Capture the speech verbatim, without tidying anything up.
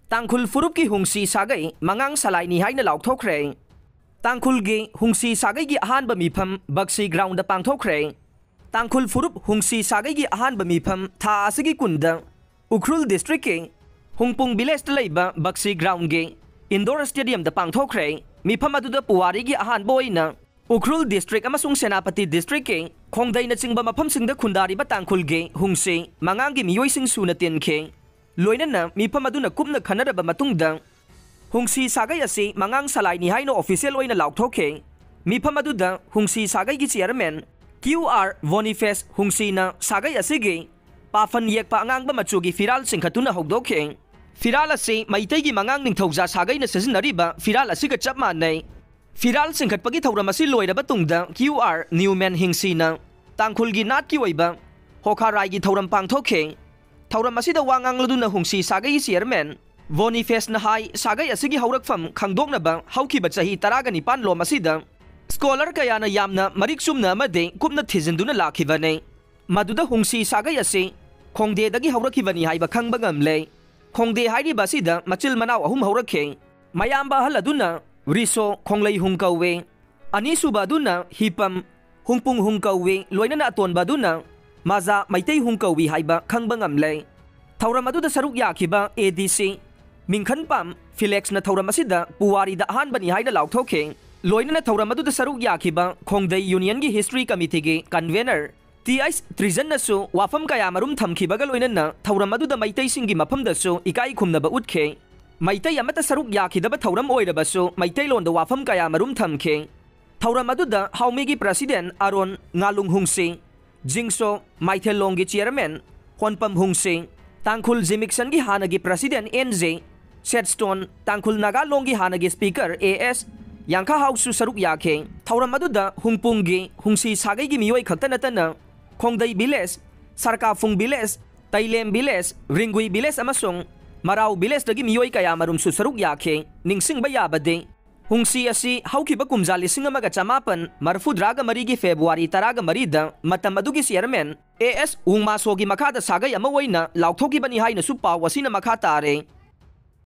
ꯇꯥꯡꯈꯨꯜ ꯐꯨꯔꯨꯞꯀꯤ ꯍꯨꯡꯁꯤ ꯁꯥꯒꯩ ꯃꯉꯥꯡ ꯁꯂꯥꯏꯅꯤ ꯍꯥꯏꯅ ꯂꯥꯎꯊꯣꯛꯈ꯭ꯔꯦ꯫ ꯇꯥꯡꯈꯨꯜꯒꯤ ꯍꯨꯡꯁꯤ ꯁꯥꯒꯩꯒꯤ ꯑꯍꯥꯟꯕ ꯃꯤꯐꯝ ꯕꯛꯁꯤ ꯒ꯭ꯔꯥꯎꯟꯗ ꯄꯥꯡꯊꯣꯛꯈ꯭ꯔꯦ꯫ ꯇꯥꯡꯈꯨꯜ ꯐꯨꯔꯨꯞ ꯍꯨꯡꯁꯤ ꯁꯥꯒꯩꯒꯤ ꯑꯍꯥꯟꯕ ꯃꯤꯐꯝ ꯊꯥ ꯑꯁꯤꯒꯤ ꯀꯨꯟꯗ ꯎꯈ꯭ꯔꯨꯜ ꯗꯤꯁꯇ꯭ꯔꯤꯛꯀꯤ ꯍꯨꯡꯄꯨꯡ ꯚꯤꯂꯦꯖꯇ ꯂꯩꯕ ꯕꯛꯁꯤ ꯒ꯭ꯔꯥꯎꯟꯒꯤ ꯏꯟꯗꯣꯔ ꯁ꯭ꯇꯦꯗꯤꯌꯝꯗ ꯄꯥꯡꯊꯣꯛꯈ꯭ꯔꯦ꯫ ꯃꯤꯐꯝ ꯑꯗꯨꯗ ꯄꯨꯋꯥꯔꯤꯒꯤ ꯑꯍꯥꯟꯕ ꯑꯣꯏꯅ ꯎꯈ꯭ꯔꯨꯜ ꯗꯤꯁꯇ꯭ꯔꯤꯛ ꯑꯃꯁꯨꯡ ꯁꯦꯅꯥꯄꯇꯤ ꯗꯤꯁꯇ꯭ꯔꯤꯛꯀꯤ ꯈꯣꯡꯗꯩꯅꯆꯤꯡꯕ ꯃꯐꯝꯁꯤꯡꯗ ꯈꯨꯟꯗꯥꯔꯤꯕ ꯇꯥꯡꯈꯨꯜꯒꯤ ꯍꯨꯡꯁꯤ ꯃꯉꯥꯡꯒꯤ ꯃꯤꯑꯣꯏꯁꯤꯡ ꯁꯨꯅ ꯇꯤꯟꯈꯤ꯫ ꯂꯣꯏꯅꯅ ꯃꯤꯐꯝ ꯑꯗꯨꯅ ꯀꯨꯞꯅ ꯈꯟꯅꯔꯕ ꯃꯇꯨꯡꯗ ꯍꯨꯡꯁꯤ ꯁꯥꯒꯩ ꯑꯁꯤ ꯃꯉꯥꯡ ꯁꯂꯥꯏꯅꯤ ꯍꯥꯏꯅ ꯑꯣꯐꯤꯁꯤꯌꯦꯜ ꯑꯣꯏꯅ ꯂꯥꯎꯊꯣꯛꯈꯤ꯫ ꯃꯤꯐꯝ ꯑꯗꯨꯗ ꯍꯨꯡꯁꯤ ꯁꯥꯒꯩꯒꯤ ꯆꯤꯌꯔꯃꯦꯟ ꯀ꯭ꯌꯨ ꯑꯥꯔ ꯕꯣꯅꯤꯐꯦꯁ ꯍꯨꯡꯁꯤꯅ ꯁꯥꯒꯩ ꯑꯁꯤꯒꯤ ꯄꯥꯐꯟ ꯌꯦꯛꯄ ꯑꯉꯥꯡꯕ ꯃꯆꯨꯒꯤ ꯐꯤꯔꯥꯜ ꯆꯤꯡꯈꯠꯇꯨꯅ ꯍꯧꯗꯣꯛꯈꯤ꯫ ꯐꯤꯔꯥꯜ ꯑꯁꯤ ꯃꯩꯇꯩꯒꯤ ꯃꯉꯥꯡ ꯅꯤꯡꯊꯧꯖꯥ ꯁꯥꯒꯩꯅ ꯁꯤꯖꯤꯟꯅꯔꯤꯕ ꯐꯤꯔꯥꯜ ꯑꯁꯤꯒ ꯆꯞ ꯃꯥꯟꯅꯩ꯫ ꯐꯤꯔꯥꯜ ꯆꯤꯡꯈꯠꯄꯒꯤ ꯊꯧꯔꯝ ꯑꯁꯤ ꯂꯣꯏꯔꯕ ꯇꯨꯡꯗ ꯀ꯭ꯌꯨ ꯑꯥꯔ ꯅ꯭ꯌꯨꯃꯦꯟ ꯍꯤꯡꯁꯤꯅ ꯇꯥꯡꯈꯨꯜꯒꯤ ꯅꯥꯠꯀꯤ ꯑꯣꯏꯕ ꯍꯣꯈꯥꯔꯥꯏꯒꯤ ꯊꯧꯔꯝ ꯄꯥꯡꯊꯣꯛꯈꯤ꯫ ꯊꯧꯔꯝ ꯑꯁꯤꯗ ꯋꯥ ꯉꯥꯡꯂꯗꯨꯅ ꯍꯨꯡꯁꯤ ꯁꯥꯒꯩꯒꯤ ꯆꯤꯌꯔꯃꯦꯟ ꯕꯣꯅꯤꯐꯦꯁꯅ ꯍꯥꯏ, ꯁꯥꯒꯩ ꯑꯁꯤꯒꯤ ꯍꯧꯔꯛꯐꯝ ꯈꯪꯗꯣꯛꯅꯕ ꯍꯧꯈꯤꯕ ꯆꯍꯤ ꯇꯔꯥꯒ ꯅꯤꯄꯥꯟ ꯂꯣꯝ ꯑꯁꯤꯗ ꯁ꯭ꯀꯣꯂꯔ ꯀꯌꯥꯅ ꯌꯥꯝꯅ ꯃꯔꯤꯛ ꯆꯨꯝꯅ ꯑꯃꯗꯤ ꯀꯨꯞꯅ ꯊꯤꯖꯤꯟꯗꯨꯅ ꯂꯥꯛꯈꯤꯕꯅꯤ꯫ ꯃꯗꯨꯗ ꯍꯨꯡꯁꯤ ꯁꯥꯒꯩ ꯑꯁꯤ ꯈꯣꯡꯗꯦꯗꯒꯤ ꯍꯧꯔꯛꯈꯤꯕꯅꯤ ꯍꯥꯏꯕ ꯈꯪꯕ ꯉꯝꯂꯦ꯫ ꯈꯣꯡꯗꯦ ꯍꯥꯏꯔꯤꯕ ꯑꯁꯤꯗ ꯃꯆꯤꯜ ꯃꯅꯥꯎ ꯑꯍꯨꯝ ꯍꯧꯔꯛꯈꯤ꯫ ꯃꯌꯥꯝꯕ ꯑꯍꯜ ꯑꯗꯨꯅ ꯔꯤꯁꯣ ꯈꯣꯡꯂꯩꯍꯨꯡ ꯀꯧꯋꯤ꯫ ꯑꯅꯤꯁꯨꯕ ꯑꯗꯨꯅ ꯍꯤꯄꯝ ꯍꯨꯡꯄꯨꯡ ꯍꯨꯡ ꯀꯧꯋꯤ, ꯂꯣꯏꯅꯅ ꯑꯇꯣꯟꯕ ꯑꯗꯨꯅ ꯃꯖꯥ ꯃꯩꯇꯩ ꯍꯨꯡ ꯀꯧꯋꯤ ꯍꯥꯏꯕ ꯈꯪꯕ ꯉꯝꯂꯦ꯫ ꯊꯧꯔꯝ ꯑꯗꯨꯗ ꯁꯔꯨꯛ ꯌꯥꯈꯤꯕ ꯑꯦ ꯗꯤ ꯁꯤ ꯃꯤꯡꯈꯟꯄꯥꯝ ꯐꯤꯂꯦꯛꯁꯅ ꯊꯧꯔꯝ ꯑꯁꯤꯗ ꯄꯨꯋꯥꯔꯤꯗ ꯑꯍꯥꯟꯕꯅꯤ ꯍꯥꯏꯅ ꯂꯥꯎꯊꯣꯛꯈꯤ꯫ ꯂꯣꯏꯅꯅ ꯊꯧꯔꯝ ꯑꯗꯨꯗ ꯁꯔꯨꯛ ꯌꯥꯈꯤꯕ ꯈꯣꯡꯗꯩ ꯌꯨꯅꯤꯌꯟꯒꯤ ꯍꯤꯁꯇ꯭ꯔꯤ ꯀꯃꯤꯇꯤꯒꯤ ꯀꯟꯚꯦꯅꯔ ꯇꯤ ꯑꯩꯆ ꯇ꯭ꯔꯤꯖꯟꯅꯁꯨ ꯋꯥꯐꯝ ꯀꯌꯥ ꯃꯔꯨꯝ ꯊꯝꯈꯤꯕꯒ ꯂꯣꯏꯅꯅ ꯊꯧꯔꯝ ꯑꯗꯨꯗ ꯃꯩꯇꯩꯁꯤꯡꯒꯤ ꯃꯐꯝꯗꯁꯨ ꯏꯀꯥꯏ ꯈꯨꯝꯅꯕ ꯎꯠꯈꯤ꯫ ꯃꯩꯇꯩ ꯑꯃꯠꯇ ꯁꯔꯨꯛ ꯌꯥꯈꯤꯗꯕ ꯊꯧꯔꯝ ꯑꯣꯏꯔꯕꯁꯨ ꯃꯩꯇꯩꯂꯣꯟꯗ ꯋꯥꯐꯝ ꯀꯌꯥ ꯃꯔꯨꯝ ꯊꯝꯈꯤ꯫ ꯊꯧꯔꯝ ꯑꯗꯨꯗ ꯍꯥꯎꯃꯤꯒꯤ ꯄ꯭ꯔꯁꯤꯗꯦꯟ ꯑꯔꯣꯟ ꯉꯥꯂꯨꯡ ꯍꯨꯡꯁꯤ, ꯖꯤꯡꯁꯣ ꯃꯥꯏꯊꯦꯜꯂꯣꯡꯒꯤ ꯆꯤꯌꯔꯃꯦꯟ ꯍꯣꯟꯄꯝ ꯍꯨꯡꯁꯤ, ꯇꯥꯡꯈꯨꯜ ꯖꯤꯃꯤꯛꯁꯟꯒꯤ ꯍꯥꯟꯅꯒꯤ ꯄ꯭ꯔꯁꯤꯗꯦꯟ ꯑꯦꯟ ꯖꯦ ꯁꯦꯠꯁ꯭ꯇꯣꯟ, ꯇꯥꯡꯈꯨꯜ ꯅꯥꯒꯥ ꯂꯣꯡꯒꯤ ꯍꯥꯟꯅꯒꯤ ꯁ꯭ꯄꯤꯀꯔ ꯑꯦ ꯑꯦꯁ ꯌꯥꯡꯈꯥꯍꯥꯎꯁꯨ ꯁꯔꯨꯛ ꯌꯥꯈꯤ꯫ ꯊꯧꯔꯝ ꯑꯗꯨꯗ ꯍꯨꯡꯄꯨꯡꯒꯤ ꯍꯨꯡꯁꯤ ꯁꯥꯒꯩꯒꯤ ꯃꯤꯑꯣꯏ ꯈꯛꯇ ꯅꯠꯇꯅ ꯈꯣꯡꯗꯩ ꯚꯤꯂꯦꯖ, ꯁꯔꯀꯥꯐꯨꯡ ꯚꯤꯂꯦꯖ, ꯇꯩꯂꯦꯝ ꯚꯤꯂꯦꯖ, ꯔꯤꯡꯒꯨꯏ ꯚꯤꯂꯦꯖ ꯑꯃꯁꯨꯡ ꯃꯔꯥꯎ ꯚꯤꯂꯦꯖꯇꯒꯤ ꯃꯤꯑꯣꯏ ꯀꯌꯥ ꯃꯔꯨꯝꯁꯨ ꯁꯔꯨꯛ ꯌꯥꯈꯤ꯫ ꯅꯤꯡꯁꯤꯡꯕ ꯌꯥꯕꯗꯤ, ꯍꯨꯡꯁꯤ ꯑꯁꯤ ꯍꯧꯈꯤꯕ ꯀꯨꯝꯖꯥ ꯂꯤꯁꯤꯡ ꯑꯃꯒ ꯆꯃꯥꯄꯟ ꯃꯔꯐꯨꯇꯔꯥꯒ ꯃꯔꯤꯒꯤ ꯐꯦꯕ꯭ꯔꯨꯋꯥꯔꯤ ꯇꯔꯥꯒ ꯃꯔꯤꯗ ꯃꯇꯝ ꯑꯗꯨꯒꯤ ꯆꯤꯌꯔꯃꯦꯟ ꯑꯦ ꯑꯦꯁ ꯋꯨꯡꯃꯥꯁꯣꯒꯤ ꯃꯈꯥꯗ ꯁꯥꯒꯩ ꯑꯃ ꯑꯣꯏꯅ ꯂꯥꯎꯊꯣꯛꯈꯤꯕꯅꯤ ꯍꯥꯏꯅꯁꯨ ꯄꯥꯎ ꯑꯁꯤꯅ ꯃꯈꯥ ꯇꯥꯔꯦ꯫